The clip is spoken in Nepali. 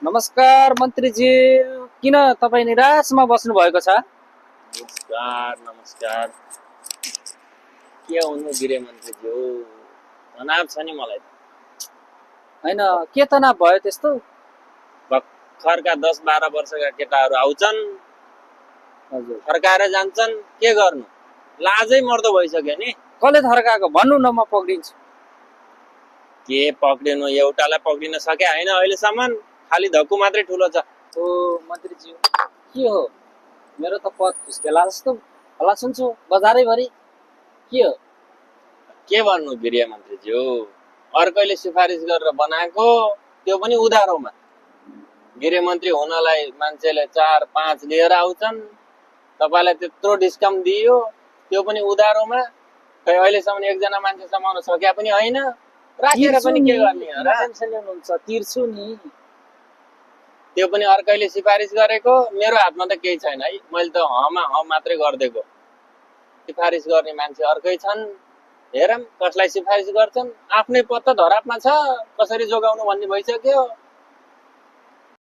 नमस्कार मन्त्रीजी। किन तपाईँ निराशमा बस्नु भएको छ? नमस्कार नमस्कार। के हुनु गृहमन्त्रीज्यू, तनाव छ नि मलाई त। होइन, के तनाव भयो त्यस्तो? भर्खरका 10-12 वर्षका केटाहरू आउँछन्, हजुर, फर्काएर जान्छन्। के गर्नु, लाजै मर्दो भइसक्यो नि। कसले थर्काएको भन्नु न, म पक्रिन्छु। के पक्रिनु, एउटालाई पक्रिन सके होइन अहिलेसम्म। खालि धक्कु मात्रै ठुलो छ। ओ मन्त्रीज्यू, के हो? मेरो त पद फुस्केला जस्तो हल्ला सुन्छु बजारैभरि। के हो? के भन्नु गृहमन्त्रीज्यू, अर्कैले सिफारिस गरेर बनाएको, त्यो पनि उधारोमा। गृहमन्त्री हुनलाई मान्छेले 4-5 लिएर आउँछन्, तपाईलाई त्यत्रो डिस्काउन्ट दियो, त्यो पनि उधारोमा। खै अहिलेसम्म एकजना मान्छे समाउन सके पनि होइन, राखेर पनि के गर्ने र? टेन्सन लिनुहुन्छ, तिर्छु नि। त्यो पनि अर्कैले सिफारिस गरेको, मेरो हातमा त केही छैन है। मैले त हमा ह मात्रै गर्देको। सिफारिस गर्ने मान्छे अर्कै छन्। हेरौँ कसलाई सिफारिस गर्छन्। आफ्नै पद त धरापमा छ, कसरी जोगाउनु भन्ने भइसक्यो।